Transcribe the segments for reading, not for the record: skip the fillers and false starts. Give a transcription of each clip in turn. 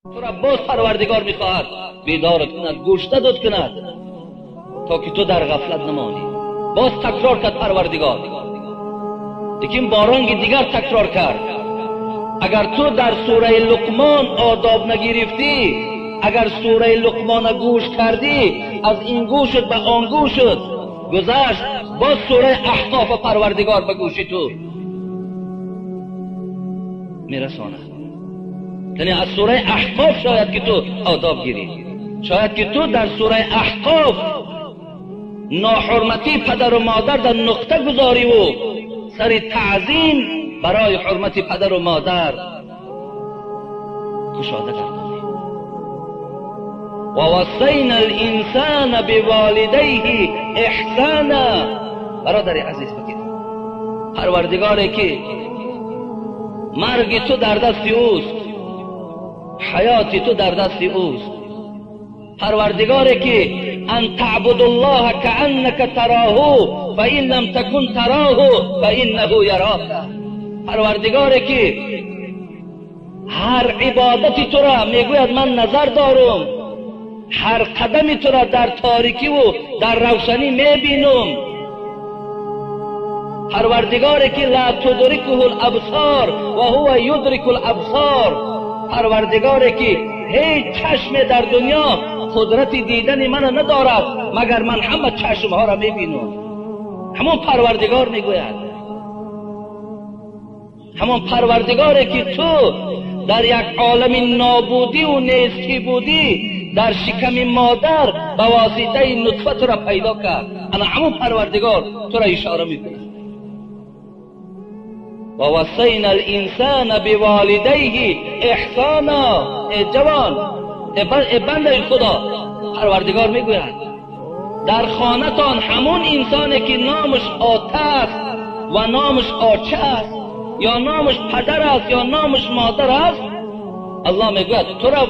Тура боз Парвардигор мехоҳад бедорат кунад, гӯшдадот кунад, то ки ту дар ғафлат намонӣ. Боз такрор кард Парвардигор, лекин бо ранги дигар такрор кард. Агар ту дар сураи Луқмон одоб нагирифтӣ, агар сураи Луқмона гӯш кардӣ, аз ин гӯшат ба он гӯшат гузашт, боз сураи Аҳқоф Парвардигор ба гӯши ту мерасонад. Яъне аз сураи Аҳқоф шояд ки ту одоб гирӣ, шояд ки ту дар сураи Аҳқоф нохурматии падару модар дар нуқта гузорӣ ва сари таъзим барои ҳурмати падару модар кушода гардонӣ. Ва вассайна ал-инсана биволидайҳи эҳсона. Бародари азиз, бигир Парвардигоре ки марги ту дар дасти ӯст, ҳаёти ту дар дасти ӯст. Парвардигоре ки ан таъбудуллоҳа кааннака тароҳу фаин лам такун тароҳу фаиннаҳу ярока. Парвардигоре ки ҳар ибодати тура мегӯяд ман назар дорум, ҳар қадами тура дар торикиву дар равшанӣ мебинум. Парвардигоре ки ла тудрикуҳу лабсор ва ҳува юдрику лабсор. Парвардигоре ки ҳеҷ чашме дар дунё қудрати дидани мана надорад, магар ман ҳама чашмҳоро мебинам. Ҳамон Парвардигор мегӯяд, ҳамон Парвардигоре ки ту дар як олами нобудиву нестӣ будӣ, дар шиками модар ба воситаи нутфа тура пайдо кард. Ана ҳамон Парвардигор тура ишора мекунад. Ва вассайна ал-инсана биволидайҳи эҳсона. Э ҷавон, э бандаи Худо, Парвардигор мегӯяд дар хонатон ҳамон инсоне ки номаш ота аст ва номаш оча аст, ё номаш падар аст, ё номаш модар аст, Аллоҳ мегӯяд тура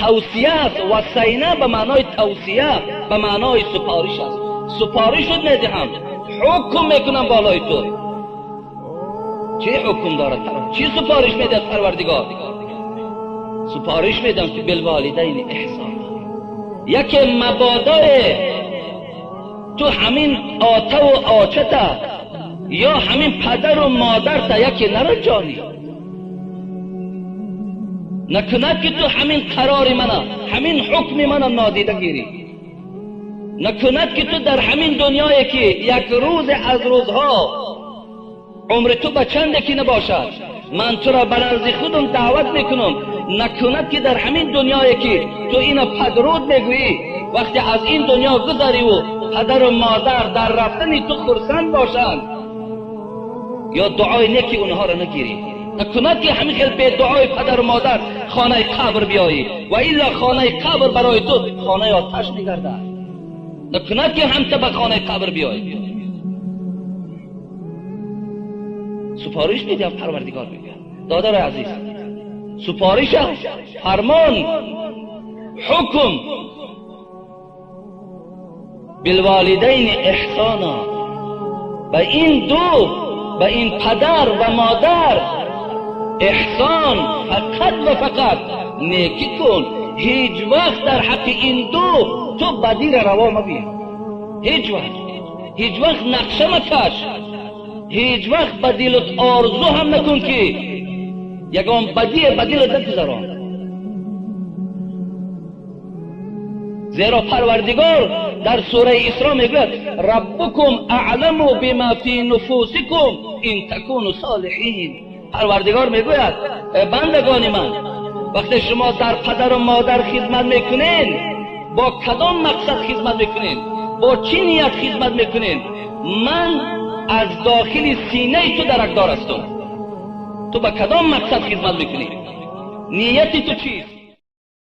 тавсия аст. Вассайна ба маънои тавсия, ба маънои супориш аст. Супоришот медиҳам, ҳукм мекунам болои ту. Чӣ ҳукм дорад? Чӣ супориш медиҳад Парвардигор? Супориш медиҳам ки билволидайни эҳсон. Яке мабодое ту ҳамин отаву очата ё ҳамин падару модарта яке наранҷонӣ, накунад ки ту ҳамин қарори мана, ҳамин ҳукми мана нодида гирӣ, накунад ки ту дар ҳамин дунёе ки як рӯзе аз рӯзҳо умри ту ба чанде ки набошад, ман туро ба назди худам даъват мекунам, накунад ки дар ҳамин дунёе ки ту ина падруд мегӯӣ, вақте аз ин дунё гузариву падару модар дар рафтани ту хурсанд бошанд, ё дуои неки онҳоро нагирӣ. Накунад ки ҳамин хел бедуои падару модар хонаи қабр биёӣ, ва илло хонаи қабр барои ту хонаи оташ мегардад. Накунад ки ҳамта ба хонаи қабр биёӣ. Супориш медиҳам, Парвардигор мегӯяд. Додари азиз, супориш аст, фармон, ҳукм. Билволидайни эҳсона. Ба ин ду, ба ин падар ва модар эҳсон, фақат ва фақат некӣ кун. Ҳеҷ вақт дар ҳаққи ин ду ту бадиро раво мабин. Ҳеҷ вақт, ҳеҷ вақт нақша макаш, ҳеҷ вақт ба дилат орзу ҳам накун ки ягон бадие ба дилат нагузарон. Зеро Парвардигор дар сураи Исро мегӯяд раббукум аъламу бима фи нуфусикум ин такуну солиҳин. Парвардигор мегӯяд бандагони ман, вақте шумо дар падару модар хизмат мекунед, бо кадом мақсад хизмат мекунед, бо чӣ ният хизмат мекунед, ман аз дохили синаи ту даракдор ҳастам. Ту ба кадом мақсад хизмат мекунӣ? Нияти ту чист?